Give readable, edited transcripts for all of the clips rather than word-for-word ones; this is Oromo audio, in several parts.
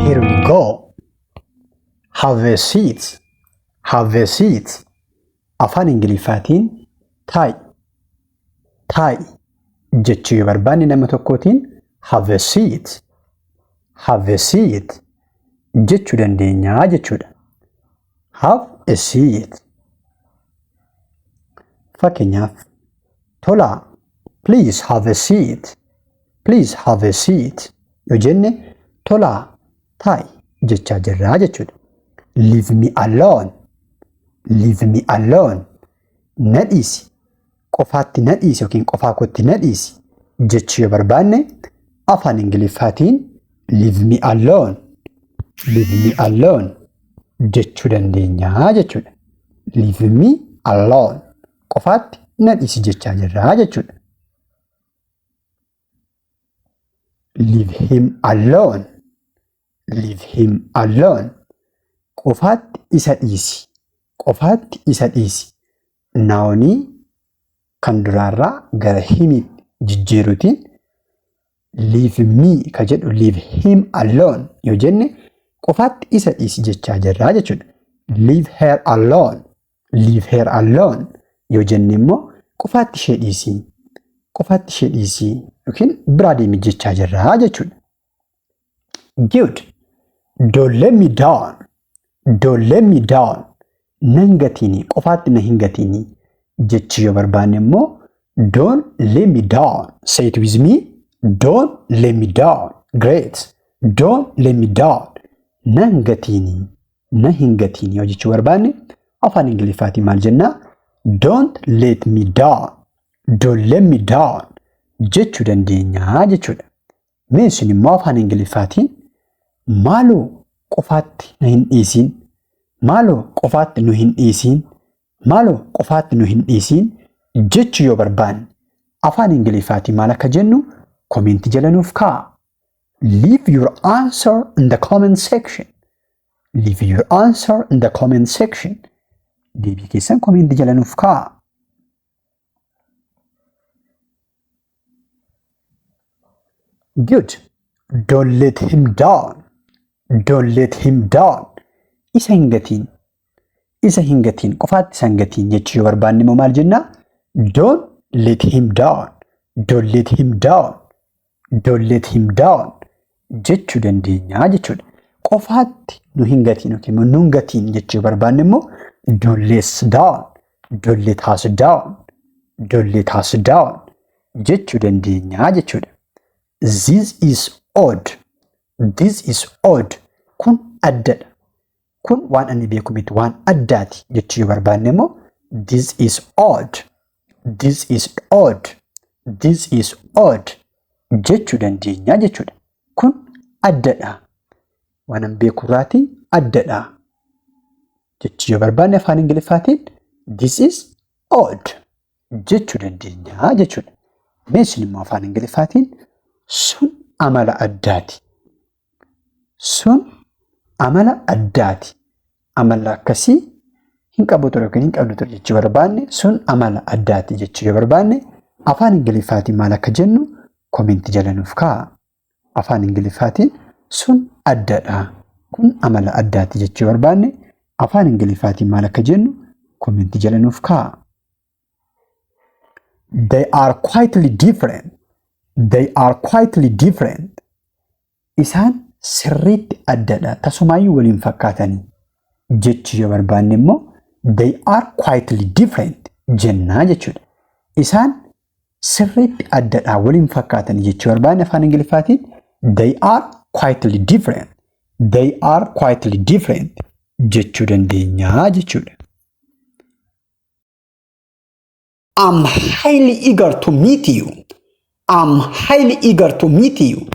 Here we go. Have a seat. Have a seat. Afaan Ingiliffaatiin taa'i. Taa'i jechuu yoo barbaanne nama tokkootiin have a seat. Have a seat jechuu dandeenya jechuudha. Have a seat. Fakkeenyaaf tolaa please have a seat. Please have a seat yoo jenne tolaa taa'i jechaa jirraa jechuudha. Leave me alone. Leave me alone. Na dhiisi. Qofaatti na dhiisi yookiin qofaa kootti na dhiisi jechuu yoo barbaanne afaan Ingiliffaatiin leave me alone. Leave me alone jechuu dandeenya jechuudha. Leave me alone. Qofaatti na dhiisi jechaa jirraa jechuudha. Leave him alone. Leave him alone. Qofaatti isa dhiisi. Qofaatti isa dhiisi. Naawonii kan duraarraa gara himiitti jijjiiruutiin leave me ka jedhu leave him alone yoo jenne qofaatti isa dhiisi jechaa jirraa jechuudha. Leave her alone. Leave her alone yoo jenne immoo qofaatti ishee dhiisi. Qofaatti ishee dhiisi yookiin biraa deemi jechaa jirraa jechuudha. Good. Don't let me down. Don't let me down. Nan gatiini qofaatti na hin gatiini jechuu yoo barbaanne immoo don't let me down. Say it with me. Don't let me down. Great. Don't let me down. Nan gatiini na hin gatiini yoo jechuu barbaanne afaan Ingiliffaatiin maal jennaa? Don't let me down. Don't let me down jechuu dandeenya jechuudha. Mee isin immoo afaan Ingiliffaatiin maaloo qofaatti na hin dhiisiin, maaloo qofaatti nu hin dhiisiin, maaloo qofaatti nu hin dhiisiin jechuu yoo barbaanne afaan Ingiliffaatiin maal akka jennu koomenti jala nuuf kaa'a. Leave your answer in the comment section. Leave your answer in the comment section. Deebii keessan koomenti jala nuuf kaa'a. Good. Don't let him down. Don't let him down. Isa hin gatiin. Isa hin gatiin. Qofaatti isa hin gatiin jechuu yoo barbaanne immoo maal jennaa? Don't let him down. Don't let him down. Don't let him down jechuu dandeenya jechuudha. Qofaatti nu hin gatiin yookiin immoo nu hin gatiin jechuu yoo barbaanne immoo don't let us down. Don't let us down. Don't let us down jechuu dandeenya jechuudha. This is odd. This is odd. Kun addadha. Kun waan ani beeku miti waan addaati jechuu yoo barbaanne immoo this is odd. This is odd. This is odd jechuu dandeenya jechuudha. Kun addadha. Waan an beeku irraatii addadha jechuu yoo barbaanne afaan Ingiliffaatiin this is odd jechuu dandeenya jechuudha. Mee isin immoo afaan Ingiliffaatiin sun amala addaati. Sun amala addaati. Amala akkasii hin qabu ture yookiin hin qabdu ture jechuu barbaanne sun amala addaati jechuu yoo barbaanne afaan Ingiliffaatiin maal akka jennu koomenti jala nuuf kaa'a. Afaan Ingiliffaatiin sun addadha. Kun amala addaati jechuu yoo barbaanne afaan Ingiliffaatiin maal akka jennu koomenti jala nuuf kaa'a. They are quietly different. They are quietly different. Isaan sirriitti addadha. Tasumaayyuu waliin fakkaatanii jechuu yoo barbaanne immoo they are quietly different jennaa jechuudha. Isaan sirriitti addadha waliin fakkaatanii jechuu barbaanne afaan Ingiliffaatiin they are quietly different. They are quietly different jechuu dandeenya jechuudha. I'm highly eager to meet you. I'm highly eager to meet you.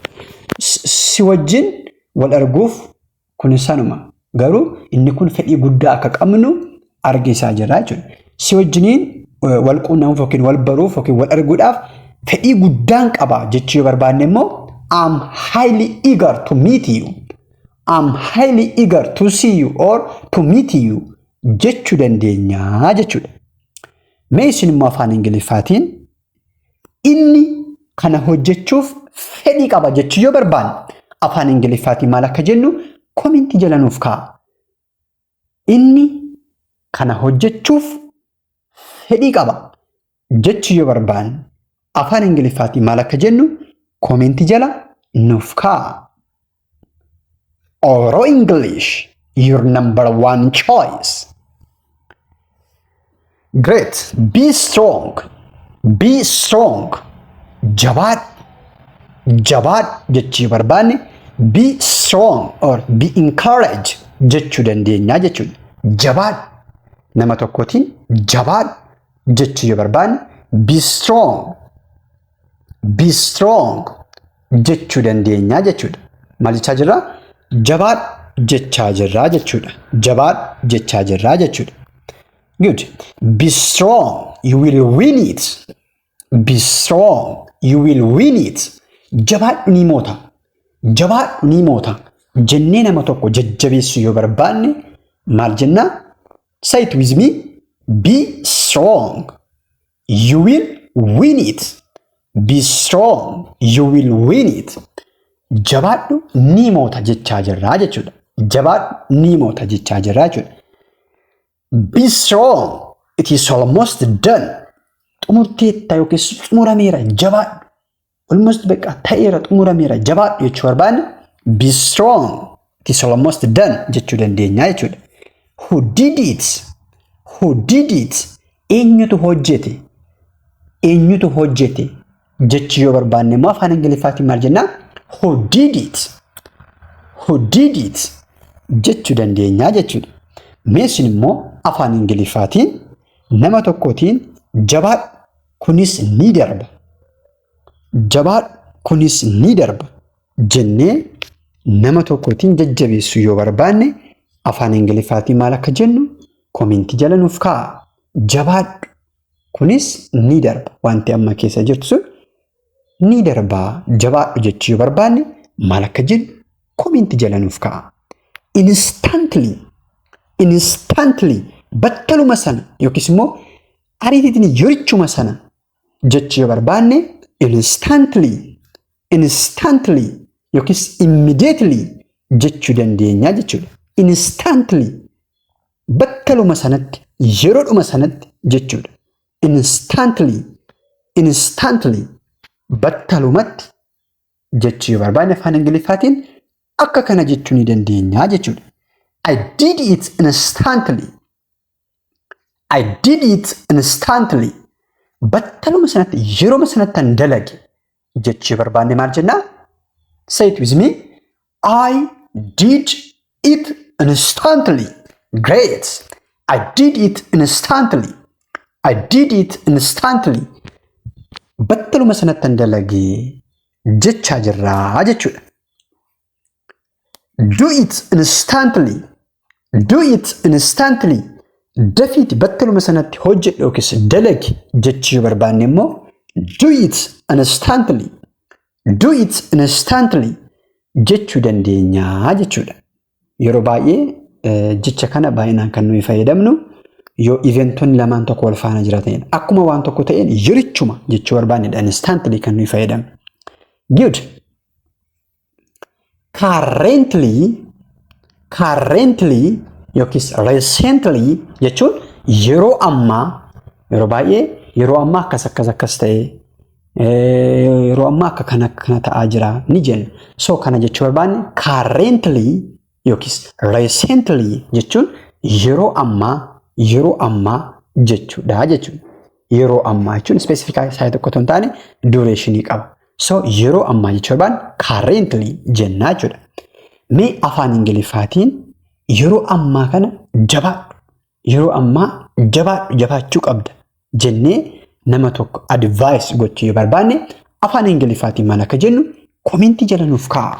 Si wajjin wal arguuf kun sanuma. Garuu inni kun fedhii guddaa akka qabnu Argisaa jirra jechuudha. Si wajjiniin wal quunnamuuf yookiin wal baruuf yookiin wal arguudhaaf fedhii guddaan qaba jechuu yoo barbaanne immoo, I'm highly eager to meet you. I'm highly eager to see you or to meet you jechuu dandeenya jechuudha. Mee isin immoo afaan Ingiliffaatiin inni kana hojjechuuf fedhii qaba jechuu yoo barbaanne afaan Ingiliffaatiin maal akka jennu commentii jala nuuf kaa'a. Inni kana hojjechuuf fedhii qaba jechuu yoo barbaanne afaan Ingiliffaatiin maal akka jennu commentii jala nuuf kaa'a. Oro English, your number one choice. Great. Be strong. Be strong. Jabaadhu. Jabaadhu jechuu yoo barbaanne be strong or be encouraged jechuu dandeenya jechuudha. Jabaadhu. Nama tokkootiin jabaadhu jechuu yoo barbaanne be strong. Be strong jechuu dandeenya jechuudha. Maal jechaa jirraa? Jabaadhu jechaa jirraa jechuudha. Jabaadhu jechaa jirraa jechuudha. Good. Be strong. You will win it. Be strong. You will win it. Jabaadhu, ni moota. Jabaadhu, ni moota. Jennee nama tokko jajjabeessuu yoo barbaanne maal jennaa? Say it with me. Be strong. You will win it. Be strong. You will win it. Jabaadhu, ni moota jechaa jirraa jechuudha. Jabaadhu, ni moota jechaa jirraa jechuudha. Be strong. It is almost done. Xumurteetta yookiis xumurameera, jabaadhu. Almost beekaa ta'eera, xumurameera, jabaadhu jechuu barbaanne be strong. It is almost done jechuu dandeenya jechuudha. Who did it? Who did it? Eenyutu hojjete? Eenyutu hojjete jechuu yoo barbaanne immoo afaan Ingiliffaatiin maal jennaa? Who did it? Who did it? Jechuu dandeenya jechuudha. Mee isin immoo afaan Ingiliffaatiin nama tokkootiin jabaadhu, kunis ni darba. Jabaadhu, kunis ni darba jennee nama tokkootiin jajjabeessuu yoo barbaanne afaan Ingiliffaatiin maal akka jennu commentii jala nuuf kaa'a. Jabaadhu, kunis ni darba. Wanti amma keessa jirtu sun ni darbaa, jabaadhu jechuu yoo barbaanne maal akka jennu commentii jala nuuf kaa'a. Instantly, instantly, battaluma sana yookiis immoo ariitiitiin yerichuma sana jechuu yoo barbaanne instantly, instantly yookiis immediately jechuu dandeenya jechuudha. Instantly, battaluma sanatti, yeroodhuma sanatti jechuudha. Instantly, instantly, battalumatti jechuu yoo barbaanne afaan Ingiliffaatiin akka kana jechuu ni dandeenya jechuudha. I did it instantly. I did it instantly. Battaluma sanatti, yeroo sanatti an dalage jechuu yoo barbaanne maal jennaa? Say it with me. I did it instantly. Great. I did it instantly. I did it instantly. Battaluma sanatti an dalage jechaa jirraa jechuudha. Do it instantly. Do it instantly. Dafiiti battaluma sanatti hojjedhu yookiis dalagi jechuu yoo barbaanne immoo do it instantly. Do it instantly jechuu dandeenya jechuudha. Yeroo baay'ee jecha kana baay'inaan kan nuyi fayyadamnu yoo eventonni lamaan tokko wal faana jiraatanidha. Akkuma waan tokko ta'een yerichuma jechuu barbaannedha instantly kan nuyi fayyadamnu. Good. Currently, currently yookiis recently jechuun yeroo ammaa. Yeroo baay'ee yeroo ammaa akkas akkas akkas ta'e, yeroo ammaa akka kana kana ta'aa jira ni jenna. So kana jechuu barbaanne currently yookiis recently jechuun yeroo ammaa, yeroo ammaa jechuudha jechuudha. Yeroo ammaa jechuun specific isaa tokko otoo hin taane durationii qaba. So yeroo ammaa jechuu barbaanne currently jennaa jechuudha. Mee afaan Ingiliffaatiin yeroo ammaa kana jabaadhu, yeroo ammaa jabaadhu, jabaachuu qabda jennee nama tokko advice gochuu yoo barbaanne afaan Ingiliffaatiin maal akka jennu commentii jala nuuf kaa'a.